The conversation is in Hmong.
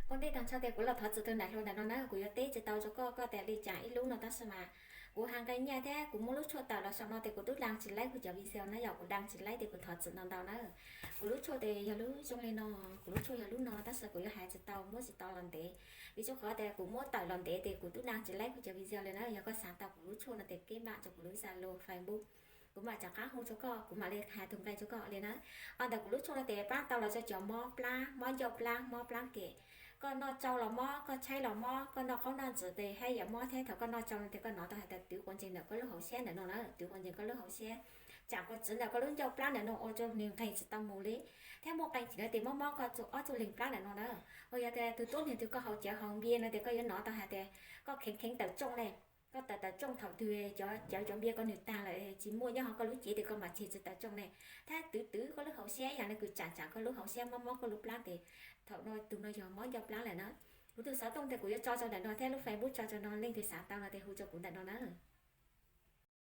Ua ntej tag nrho tias kuv los thov txim rau nram hlau ntawm no na, kuv yuav teb tsis tau rau koj, koj tias li cas ib lub no tab sis mas kuv hais nqe nyiaj thiab kuv muab lub tshuaj tawm los saum no tias kuv twb daj tsis laib kuv cov video na, yog kuv daj tsis laib tias kuv thov txim ntau ntau na. Kuv lub tshuaj tias yog lub zoo li no, kuv lub tshuaj yog lub no tab sis kuv yuav hais tsis tau, muab tsis tau los ntev, vim rau qhov tias kuv muab tawm los ntev tias kuv twb daj tsis laib kuv cov video li na. Yog koj xav tau kuv lub tshuaj no tias keb npaj rau kuv lub Zalo, Facebook, kuv mam rov qab hu rau koj, kuv mam li hais tus nqe rau koj li na. Ua ntawm kuv lub tshuaj no tias pab tau los rau cov mob plab, mob ncauj plab, mob plab kem. Koj noj tsau los mob, koj tshaib los mob, koj noj qaub noj ntsis tes haj yam mob thiab. Thaum koj noj tsau no tias koj hnov tau hais tias twv quav ntseg ntawm koj lub hauv siab ntawm no na, twv quav ntseg koj lub hauv siab, tsam quav txwv ntawm koj lub ncauj plab ntawm no ua rau nws nqeg tsis tau mus li, thiab muaj qee ntsis no tias mob mob koj ob txoj leeg plab ntawm no na. Uas yog tias tus tuab neeg twg koj haus cawv haus npias no tias koj yuav hnov tau hais tias koj kheev kheev tawm rooj ne, koj tawm tawm rooj thaum twg cov cawv cov npias koj nws tag lawm tsis muaj nyob hauv koj lub cev tias koj mam tseg tsis tawm rooj ne, thiab twv twv koj lub hauv siab yam li kws tsam tsam koj lub hauv siab mob mob koj lub plab tes thaum no tus no yog mob ncauj plab lawm na. Kuv tus xov tooj tias kuv yuav tso rau ntawm no thiab lub Facebook tso rau no, leej twg xav tau no tias hu rau kuv ntawm no na.